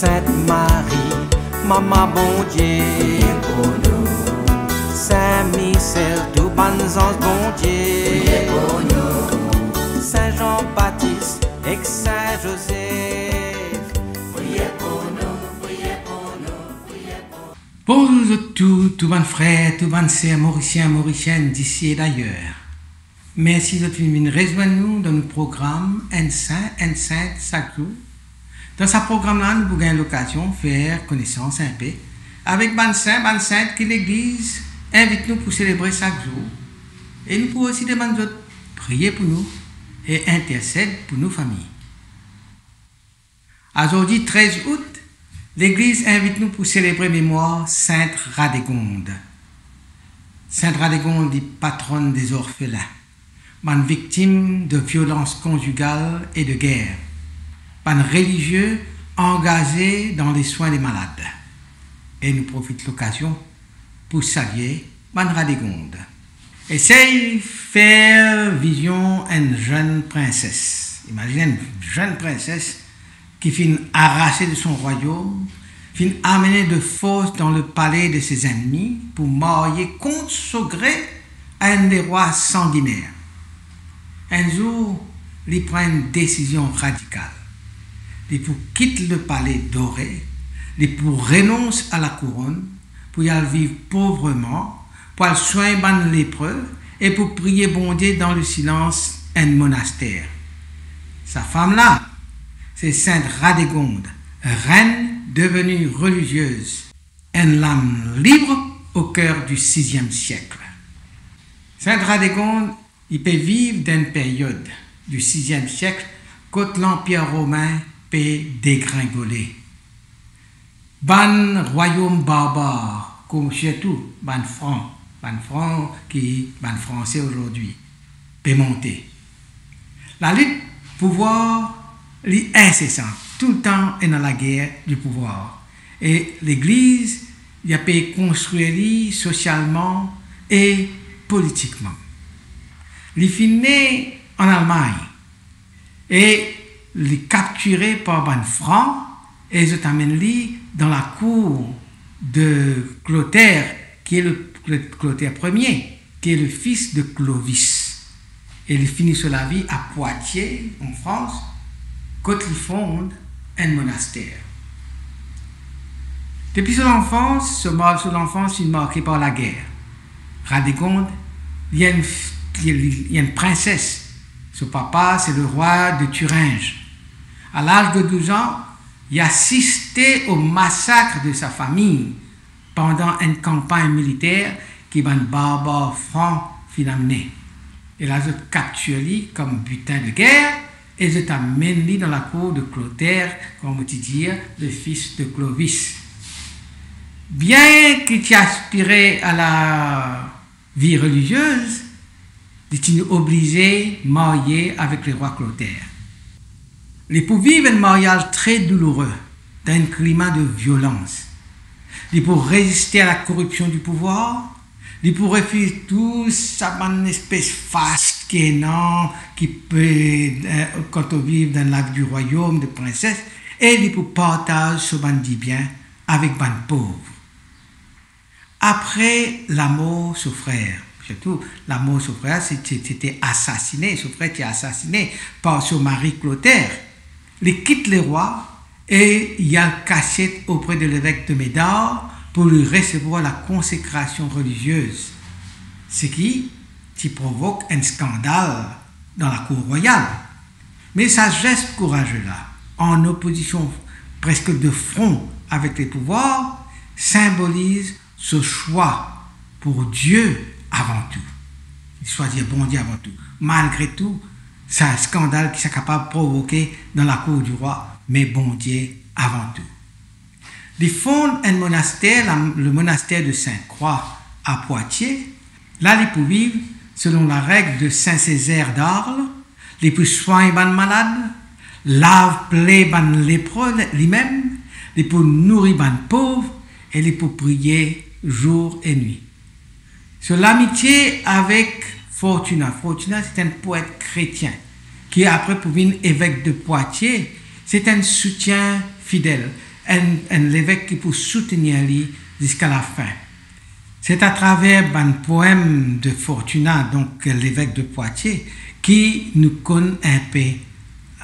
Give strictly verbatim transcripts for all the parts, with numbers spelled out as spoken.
Sint Marie, Mama Bondie, priye pou nou. Sin Misel, tou bann zanz Bondie, priye pou nou. Sin Zan Batis ek Sin Zozef, priye pou nou, priye pou nou, priye pou nou. Bonzour zot tou, tou bann frer, tou bann ser morisien, morisienn, disi e dayer. Mersi zot finn vinn rezwenn nou dan nou program Enn Sin, Enn Sint sak zour. Dan sa program la, nou pou gagn lokazion fer konesans inpe avek bann sin, bann sint ki Legliz invit nou pou selebre sak zour. E nou pou osi demann zot priye pou nou e intersed pou nou fami. Azordi trez out, Legliz invit nou pou selebre memwar Sint Radegond. Sint Radegond li patronn de zorfelin, bann viktim de violans konzigal e de ger, bann relizie angaze dan leswin de malad. E nou profit lokazion pou salie bann Radegond. Esey fer vizion enn zenn prinses. Imazinn enn zenn prinses ki finn arase de son rwayom, finn amene de fors dan lepale de se zennmi pou marye kont so gre a enn lerwa sanginer. Enn zour, li pran enn desizion radikal. Li pou kit lepale dore, li pou renons a lakouronn, pou li al viv povreman, pou al swegn bann lepre e pou priye Bondie dan lesilans enn monaster. Sa fam la, se Sint Radegond, reine devenue religieuse, enn lam libre au cœur du sixième siècle. Sint Radegond, li pe viv dan enn period du sixième siècle kot Lanpir Romin pe degringole. Bann rwayom barbar, kom sirtou bann Fran, bann Fran ki bann Franse azordi, pe monte. Lalit pouvwar li insesan, toultan ena lager di pouvwar. E Legliz, li ape konstrir li sosialman e politikman. Li finn ne an Almagn e li kaptire par bann Fran e zot amenn li dan lakour de Clotaire, ki e le, le Clotaire premie, ki e le fis de Clovis. E li fini so lavi a Poitiers, an Frans, kot li fond enn monaster. Depi so lanfans, so mar-, so lanfans finn marke par lager. Radegond, li enn, li, li enn prinses. So papa, se lerwa de Thuringe. A laz de douz an, li asiste o masak de sa fami pandan enn kanpagn militer ki bann barbar Fran finn amne. E la zot kaptir li kom bitin de ger e zot amenn li dan lakour de Clotaire, kouma mo ti dir, le fis de Clovis. Bien ki ti aspire a la vi reliziez, li ti oblize marye avek lerwa Clotaire. Li pou viv enn maryaz tre douloure dan enn klima de violans. Li pou reziste a lakoripsion di pouvwar, li pou refiz tou sa bann espes fars ki ena, ki pe, eh, kan to viv dan lavi di rwayom de prinses, e li pou partaz so bann dibien avek bann pov. Apre lamor so frer, sirtou lamor so frer, se, se, se ti asasine, so frer ti asasine par so mari Clotaire, li kit lerwa e li al kasiet opre de levek de Médard pou li resevwar lakonsekrasion reliziez, seki ti provok enn skandal dan lakour rwayal. Me sa zes kouraze la, an opozision preske de fron avek lepouvwar, sinboliz so swa pou Die avan tou. Li swazir Bondie avan tou. Malgre tou sa skandal ki sa kapav provoke dan lakour di rwa, me Bondie avan tou. Li fond enn monaster, la, le monastère de Sainte-Croix à Poitiers. La li pou viv selon lareg de Saint Césaire d'Arles, li pou swagn bann malad, lav ple bann lepre limem, li pou nouri bann pov e li pou priye zour e nwit. So lamitie avek Fortunat. Fortunat, se enn poet kretien ki apre pou vinn evek de Poitiers, se enn soutien fidel, enn, enn levek ki pou soutenir li ziska lafin. Se atraver bann poem de Fortunat, donk levek de Poitiers, ki nou konn inpe,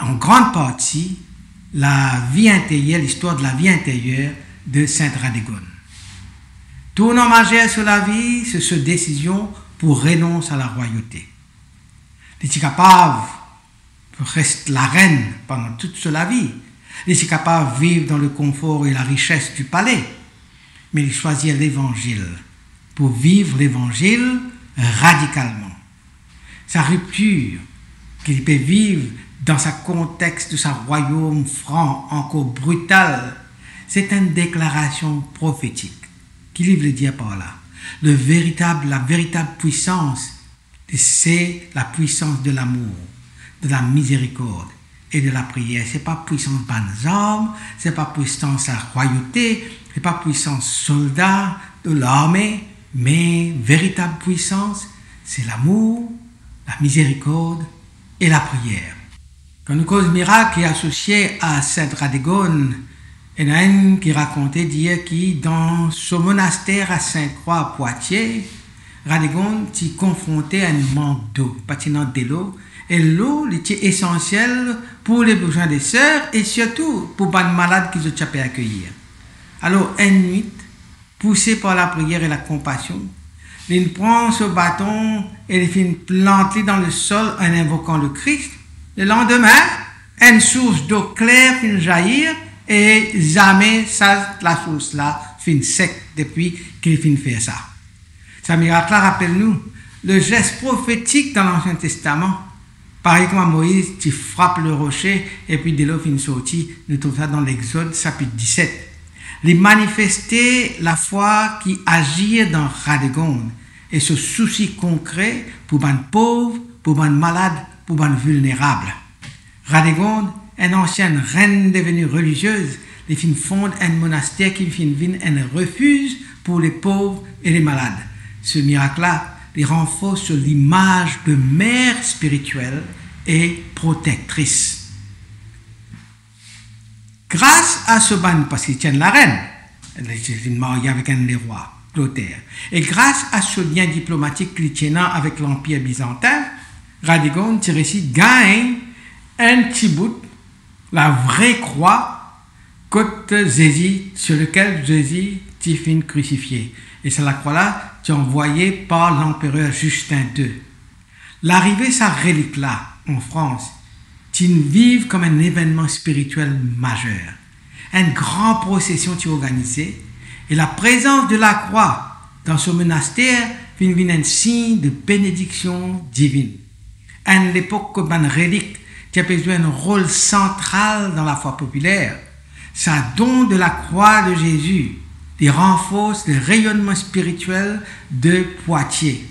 an gran parti, lavi interyer, listwar de lavi interyer de Sainte Radegonde. Tournan mazer so lavi, se so desizion pou renons a larwayote. Li ti kapav res larenn pandan tou so lavi. Li ti kapav viv dan le konfor e larises di pale, me li swazir Levanzil pou viv Levanzil radikalman. Sa riptir ki li pe viv dan sa kontex de sa rwayom fran ankor brital, se enn deklarasion profetik. Ki li vle dir par la? Le veritab, la veritab pwisans, se la pwisans de lamour, de la mizerikord e de lapriyer. Se pa pwisans bann zarm, se pa pwisans larwayote, se pa pwisans solda de larme, me veritab pwisans, se lamour, lamizerikord e lapriyer. Kan nou koz mirak ki asosie a Sainte Radegonde, ena enn ki rakonte dir ki dan so monaster a Sint Krwa, Poitiers, Radegonde ti konfronte a enn mank dlo, pa ti ena delo, e dlo li ti esansiel pou le bizin de ser e sirtou pou bann malad ki zot ti pe akeyir. Alor, enn nwit, pouse par lapriyer e lakonpasion, linn pran so baton e li finn plant li dan lesol an invokan Lekris. Lelandime, enn sours dlo kler finn zair e zame sa lasours la finn sek depi ki li finn fer sa. Sa mirak la rapel nou lezes profetik dan Lansien Testaman. Parey kouma Moiz ti frap lerose epi delo finn sorti, nou trouv sa dan Lexod sapit diset. Li manifeste lafwa ki azir dan Radegonde e so sousi konkre pou bann pov, pou bann malad, pou bann vilnerab. Radegonde, enn ansien zenn deveni reliziez, li finn fond enn monaster ki finn vinn enn refiz pou lepov e lemalad. Se mirak la, li ranfors so limaz de mer spiritiel e protektris. Gras a so bann, parski li ti enn larenn, li ti finn marye avek enn lerwa, Kloter, e gras a so lien diplomatik ki li ti ena avek Lanpir Bizantin, Radegonde ti resi gagn enn ti bout lavre krwa kot Zezi, sur lequel Zezi ti finn krisifie. E sa lakrwa la ti anvwaye par Lanperer Justin deux. Larive sa relik la an Frans ti viv kom enn evennman spiritiel mazer. Enn gran prosesion ti organize e laprezans de lakrwa dan so monaster finn vinn enn sign de benediksion divinn. Enn lepok kot bann relik ti pe zwe enn rol santral dan lafwa popiler, sa don de lakrwa de Zezi, li ranfors le reyonnman spiritiel de Poitiers.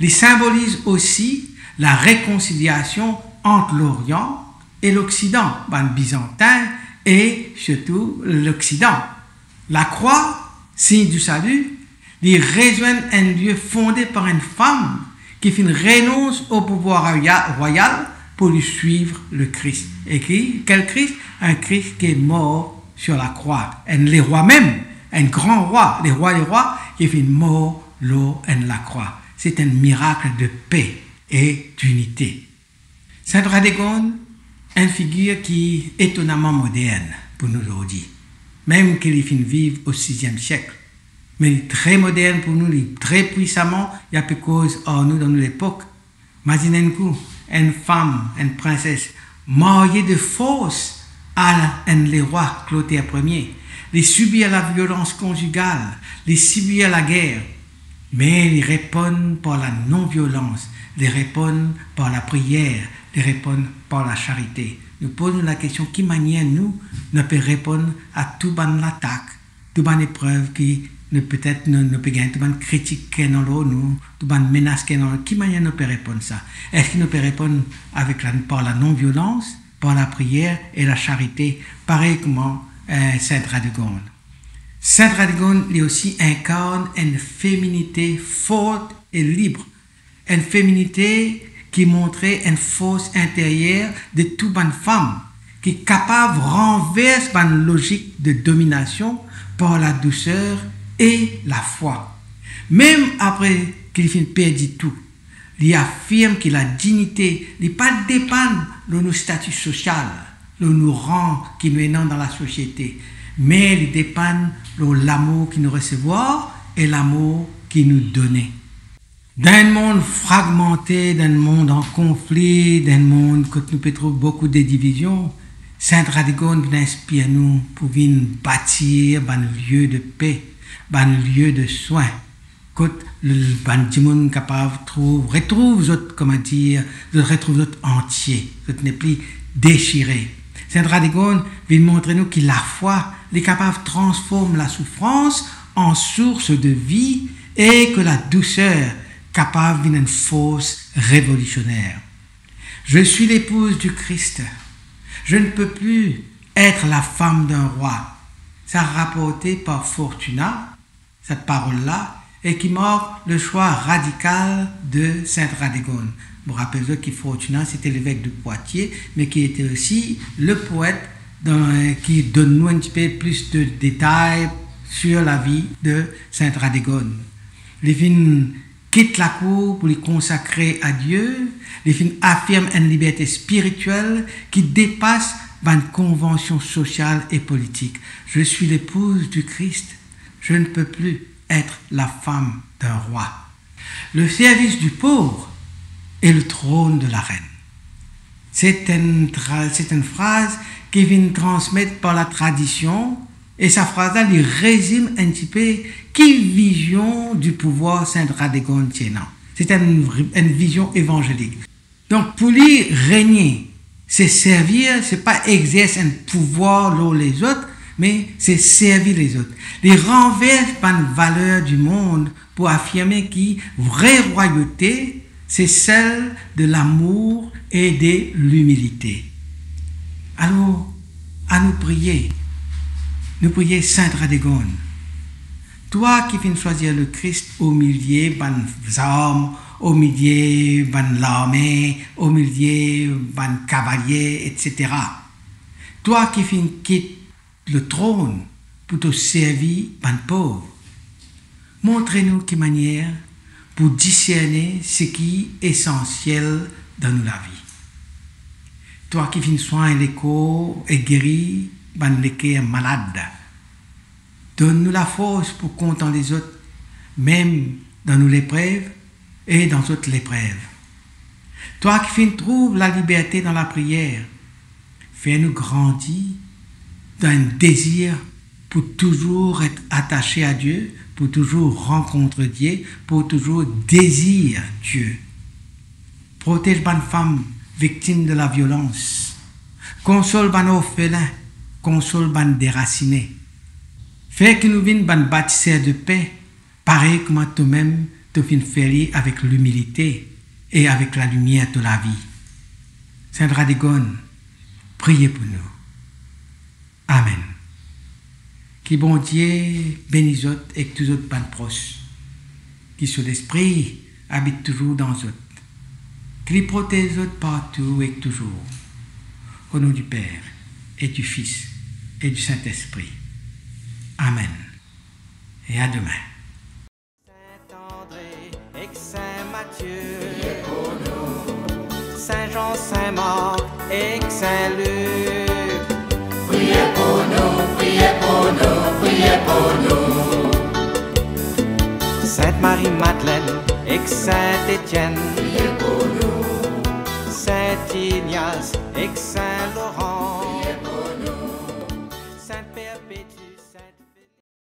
Li sinboliz osi larekonsiliasion ant Lorian e Loksidan, bann Bizantin e sirtou Loksidan. Lakrwa, sign di sali, li rezwenn enn lie fonde par enn fam ki finn renons o pouvwar rwaya-, rwayal pou li swiv Lekris. E ki, kel Kris? Enn Kris ki mor sur lakrwa. Enn lerwa mem, enn gran rwa, lerwa lerwa, ki finn mor lor enn lakrwa. Se enn mirak de pe e dinite. Sainte Radegonde, enn figir ki etonaman modern pou nou zordi, mem ki li finn viv o siziem siek. Me li tre modern pou nou, li tre pwisaman, li ape koz ar nou dan nou lepok. Mazinn enn kou, enn fam, enn prinses, marye de fors a enn lerwa, Kloter Premie. Li sibir laviolans konzigal, li sibir lager, me li reponn par lanonviolans, li reponn par lapriyer, li reponn par lasarite. Nou poz nou lakestion, ki manier nou, nou pe reponn a tou bann latak, tou bann eprev ki nou, petet nou, nou pe gagn, tou bann kritik ki ena lor nou, tou bann menas ki ena lor nou, ki manier nou pe reponn sa? Eski nou pe reponn avek la, par lanonviolans, par lapriyer e lasarite, parey kouma, eh, Sainte Radegonde? Sainte Radegonde, li osi, inkarn enn feminite for e lib, enn feminite ki montre enn fors interyer de tou bann fam ki kapav ranvers bann lozik de dominasion par ladouser e lafwa. Mem apre ki li finn perdi tou, li afirm ki ladignite, li pa depann lor nou stati sosial, lor nou ran ki nou ena dan lasosiete, me li depann lor lamour ki nou resevwar e lamour ki nou done. Dan enn mond fragmante, dan enn mond an konfli, dan enn mond kot nou pe trouv boukou de divizion, Saint Radegonde vinn inspir nou pou vinn batir bann lie de pe, bann lie de swin, kot l-, bann dimoun kapav trouv, retrouv zot, kouma dir, zot retrouv zot antie, zot nepli desire. Saint Radegonde vinn montre nou ki lafwa, li kapav transform lasoufrans an sours de vi e ke ladouser kapav vinn enn fors revolisioner. Je suis l'épouse du Christ. Je ne peux plus être la femme d'un roi. Sa raporte par Fortuna, sa parol la, e ki mark le swa radikal de Saint Radegonde. Mo rapel zot ki Fortuna, se te levek de Poitiers, me ki ete osi le poet dan, ki donn nou enn tipe plis de detay sur lavi de Saint Radegonde. Li finn kit lakour pou li konsakre a Die, li finn afirm enn liberte spiritiel ki depas bann konvansion sosial e politik. Je suis l'épouse du Christ, je ne peux plus être la femme d'un roi. Le service du pauvre est le trône de la reine. Se enn tra-, se enn fraz ki vinn transmet par latradision, e sa fraz la, li rezim enn tipe ki vizion di pouvwar Saint Radegonde ti ena. Se enn, enn vizion evanzelik. Donk, pou li, regne, se servir, se pa exers enn pouvwar lor lezot, me se servi lezot. Li ranvers bann valer dimond pou afirme ki vre rwayote, se sel de lamour e de limilite. Alor, anou priye. Nou priye Saint Radegonde. Twa ki finn swazir Lekris omilie bann zarm, omilie bann larme, omilie bann kavalie, et cetera. Twa ki finn kit le tronn pou to servi bann pov. Montre nou ki manier pou diserne seki esansiel dan nou lavi. Twa ki finn swagn lekor e geri bann leker malad, donn nou lafors pou kontan lezot, mem dan nou leprev e dan zot leprev. Twa ki finn trouv laliberte dan lapriyer, fer nou grandi dan enn dezir pou touzour ret atase a Die, pou touzour rankontre Die, pou touzour dezir Die. Protez bann fam viktim de laviolans. Konsol bann orfelin, konsol bann derasine. Fer ki nou vinn bann batiser de pe, parey kouma tomem to finn fer li avek limilite e avek lalimier to lavi. Saint Radegonde, priye pou nou. Amen. Ki Bondie beni zot ek tou zot bann pros. Ki so Lespri abit touzour dan zot. Ki li protez zot partou ek touzour. Au nom du Père et du Fils et du Saint-Esprit. Amen. Et à demain. Saint André ek Saint Mathieu, Saint Jean, Saint Marc ek Saint Luc. Priye pou nou, priye pou nou, priye pou nou. Sainte Marie Madeleine ek Saint Etienne. Priye pou nou. Saint Ignace ek Saint Laurent.